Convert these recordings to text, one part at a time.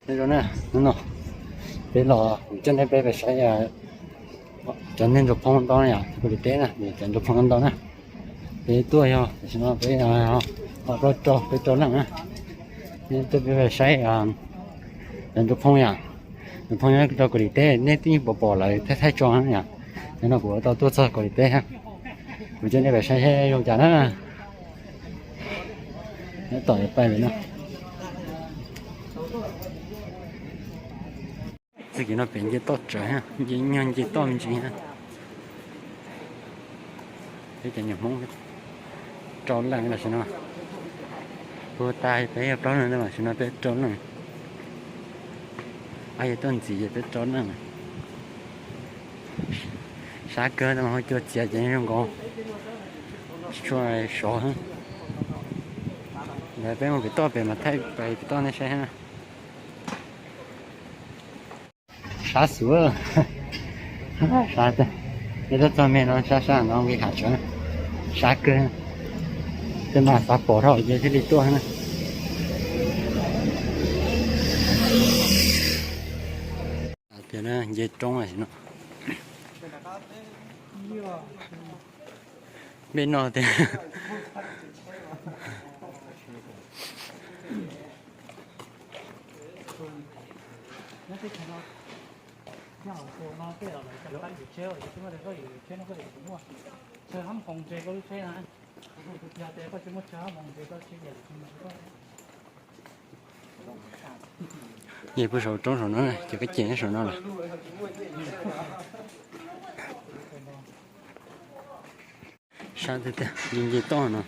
Nyob zoo na, hnub no peb los kuv coj nej peb pais saib cov neeg ntsuag phoo ntau na yom, Kaus Lim teb na, cov ntsuag phoo ntau na. Peb tuaj yog tam sim no peb ho plaub rau peb rau leej na. Tuaj peb pais saib cov ntsuag phoo yom, ntsuag phoo nyob rau Kaus Lim teb nej twb yeej pom pom lawv thaij thaij tso na yom. Hnub no kuv tau tuaj txog Kaus Lim teb, kuv coj nej pais saib saib zoo cas na. Nyob tom yuav pais lawm na. Txoj kev no pem nce toj tsawv, nce nyuag nce toj me ntsis. Peb cov nyuag Hmoob rau leej tam sim no, puag ta peb yog plaub leeg na, tam sim no peb rau leej. Ab, yog tuaj ntxiv ces peb rau leej. Sab kawg no ho cua txias ces zoo nkaus tsis tshua sov. Ntawd peb mus pem toj pem mas thaij pem toj nej saib na. Sab xwb. Sab tiag. Peb tuaj txog me no sab sab no nqis hav tsawv, sab kawg. Tej mas xav pom dhau ces thiaj li tuaj na. Tias nce roob no. Peb no tias Yog peb saum roob saum no, cov kab ces nyob saum no lawm. Sab tiag tiag, nce nce toj no.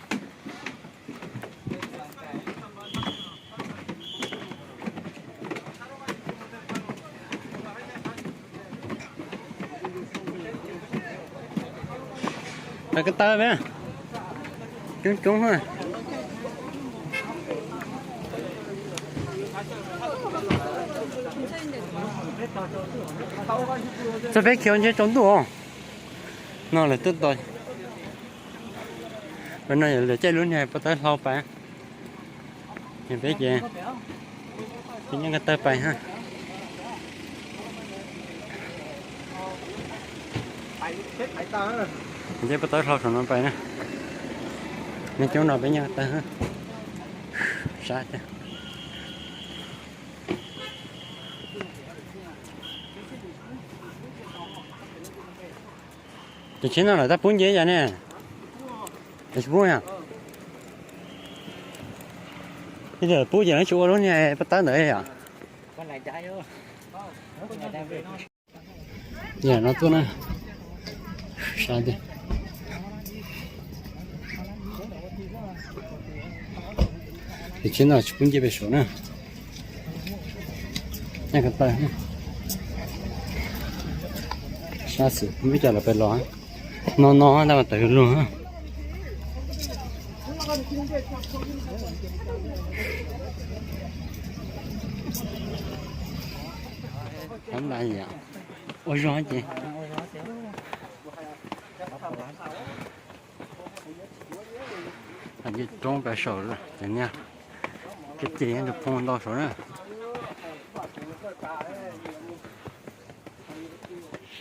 Tawm ko taw peb, coob coob. Txog peb khiav ntshe tsaus ntuj os. No lawm twb tau. Peb no yog lawv caij lub niag pob tawb hlau pais. Peb ces nyob ko taw pais ha. Nce pob tawb hlau saum no pais na. Nej coob no peb nyob ko taw ha. Sab tiag. Ces tsheb no lawv tab pub nce yom ne? Lawv tsis pub yom? Yog lawv pub ces lawv tsis ua lub niag pob tawb ntawd yom? Yam no tuaj na, sab tiag. Ces tsheb no tsis pub nce pem saum na. Nyob ko taw, sab xwm, muaj ib co lawv pais los. No no tab mas tawm lug. Ua zog ces nce roob pais saum lawm ces niag kab ces ntsug phooj ntau saum na.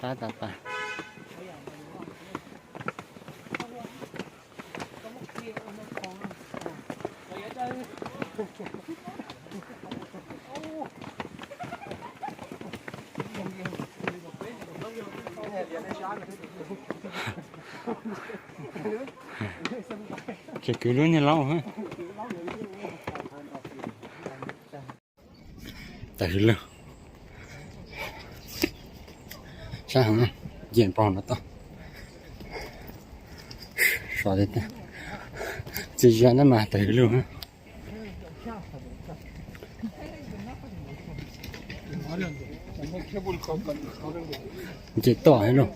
Sab tas tas. Ces kwv lub niag laub. Tawm hws lug. Sab heev, nce npau no tau. Sov tiag tiag. Txias zias na mas tawm hws lug. Nce toj lug.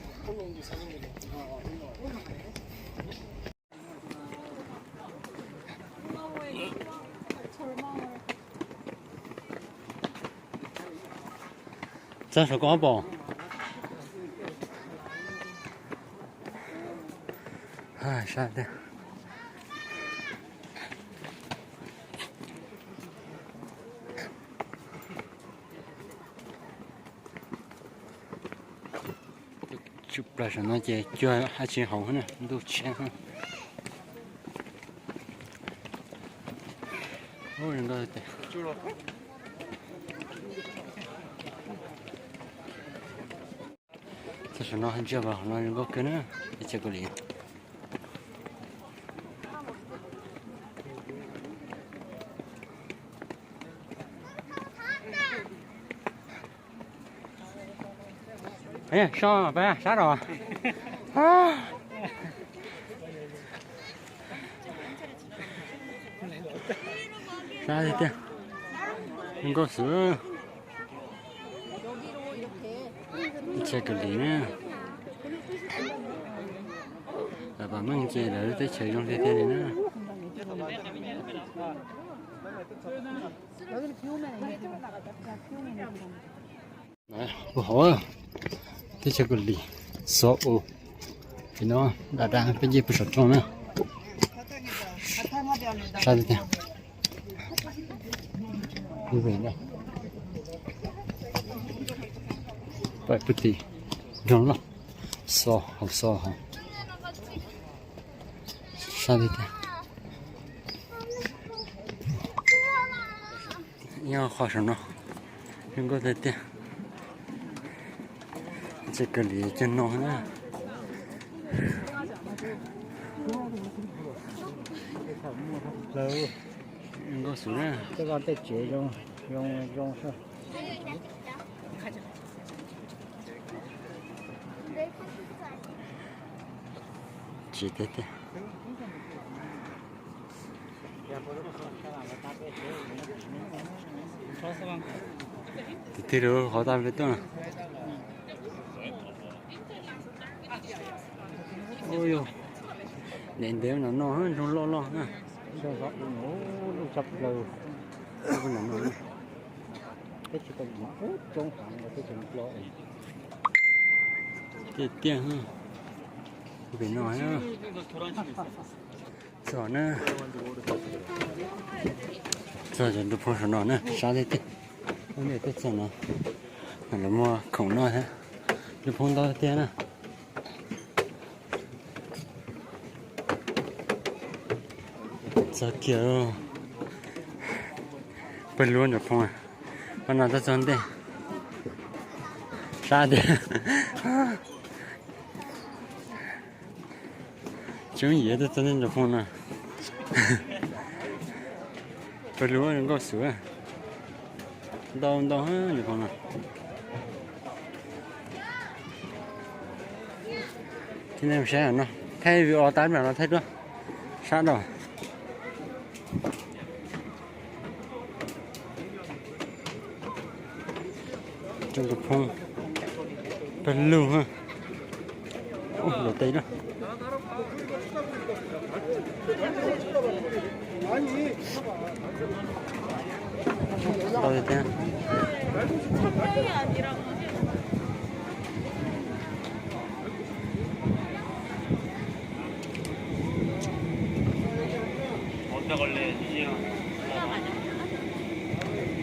Txog saum ko pom. Sab tiag. Tsum plaws saum no ces cuag dab tsi hauv na, ntuj tshiab. Txog saum no ntsia vas hauv no zoo nkauj kawg na, teb chaws Kaus Lim. So pab sab los. Sab tiag tiag. Nkauj xwb. Teb chaws Kaus Lim na. Pab meej ces lawv teb chaws zoo tiag tiag li na. Puag hauv teb chaws Kaus Lim, xov u, no dam dam peb nce puag saum roob na. Sab tiag tiag. Pab puag tim nroog loj, xov hauv xov hauv. Sab tiag tiag. Nyob qhov saum no zoo nkauj tiag tiag. Teb chaws Kaus Lim cog no na. Zoo nkauj xwb na. Tej tsev zoo zoo. Tsev tiag tiag. Tus twg rau qhov tau peb tuaj. Ub yog, ntev ntev no no nroog loj loj na. Lub tshaj plaws. Teb chaws Kaus Lim ub roob hav no teb chaws Nplog. Tiag tiag, pem no txog, txog cov nroog phoo saum no na, sab tiag tiag. Ub, nej tuaj txog no, lawv muag khoom noj thiab. Nroog phoo ntau tiag na. Txog kiag pawg lug nroog phoo, pab no tuaj txog ntej, sab tiag. Tseem yim tuaj txog ntej nroog phoo no. Pawg lug zoo nkauj xwb, ntau ntau nroog phoo no. Thiab nej saib no, thaij view os, tab mam los thaij duab sab no. Nroog phoo, pawg lug, ua luam tes na.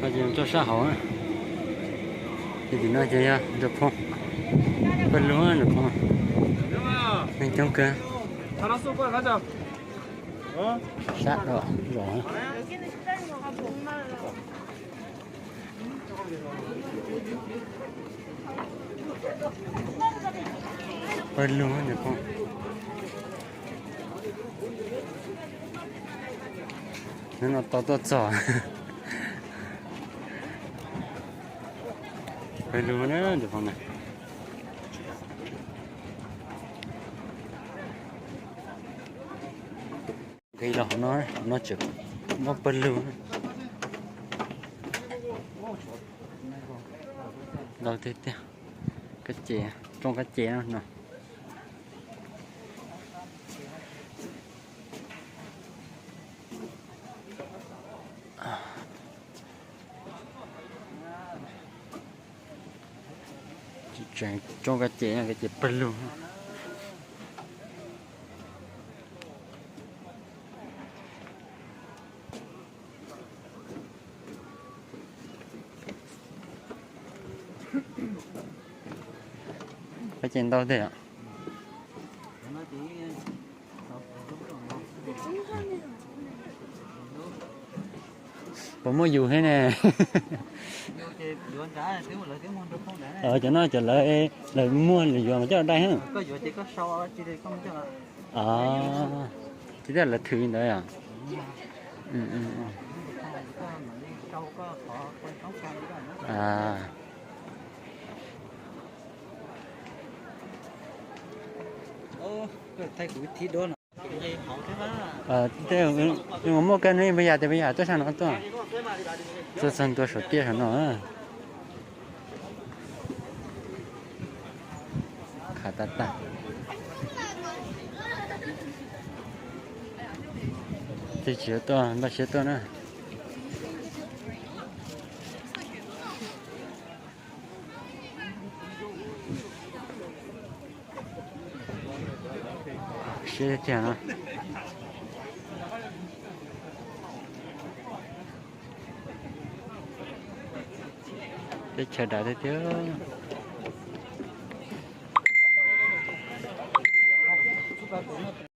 Ces tso sab hauv, ces tim no ces yog nroog phoo, pawg lug nroog phoo, neeg coob kawg. Sab dom zos. Pawg lug nyob phoo. Hnub no tau tuaj txog. Pawg lug na, nyob phoo na. Nqis los no, no tseem muaj pawg lug. Ntau tiag tiag, kab ces, rooj kab ces no. Tseem rooj kab ces, kab ces pawg lug. Pab ces ntau tej. Puas muaj yus thiab ne? Cov no cov lawv, lawv muag lawv yuav mas coj los dai. Ces thiaj lawv thwm li ntawd os. Muaj kawg ne, pab yam tias pab yam tuaj sab no tuaj. Txog txog ntua saum tiaj saum no. Khav tas tas. Tej tsis tuaj npaj siab tuaj na. Siab tiag no. Teb chaws dav tiag tiag.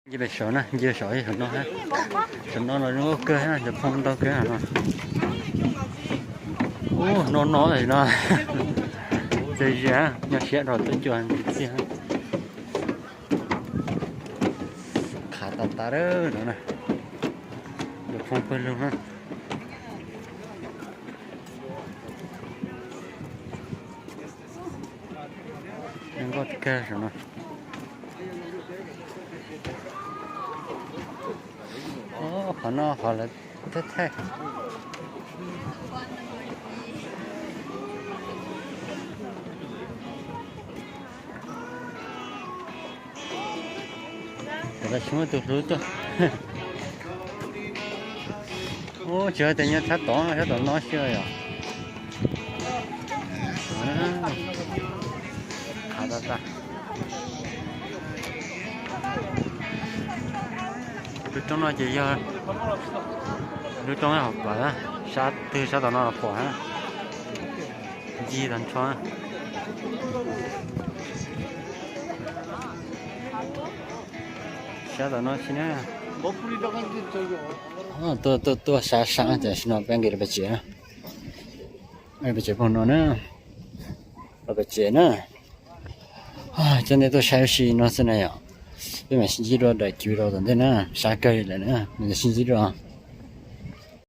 Nce pem saud na, nce saud saum no, saum no los zoo nkauj kawg, cov phoo ntau kawg no. Ub, no no no, txawm zias nyob siab rau tuaj cuag ntxiv tiag. Khav tas tas no na, cov phoo pawg lug na. Zoo nkauj kawg saum no. Qhov no qhov lawv thaij thaij. Cov tsis muaj tus hlub tuaj. Ub, tsis hais tias nyob sab tod, sab tom no xwb yom. Khav tas tas. Lub roob no ces yog lub roob hauv pav, sab twg sab tom no los pom na. Ncig tag nrho. Sab tom no tsis na. Tuaj tuaj tuaj sab sab, tam sim no peb nqis rau pem tsev, pem tsev pem no na, rau pem tsev na. Coj nej tuaj saib ua si no xwb na yom. Peb mam sib ntsib dua daim cus rau tom ntej na, sab kawg li lawm na, sib ntsib dua.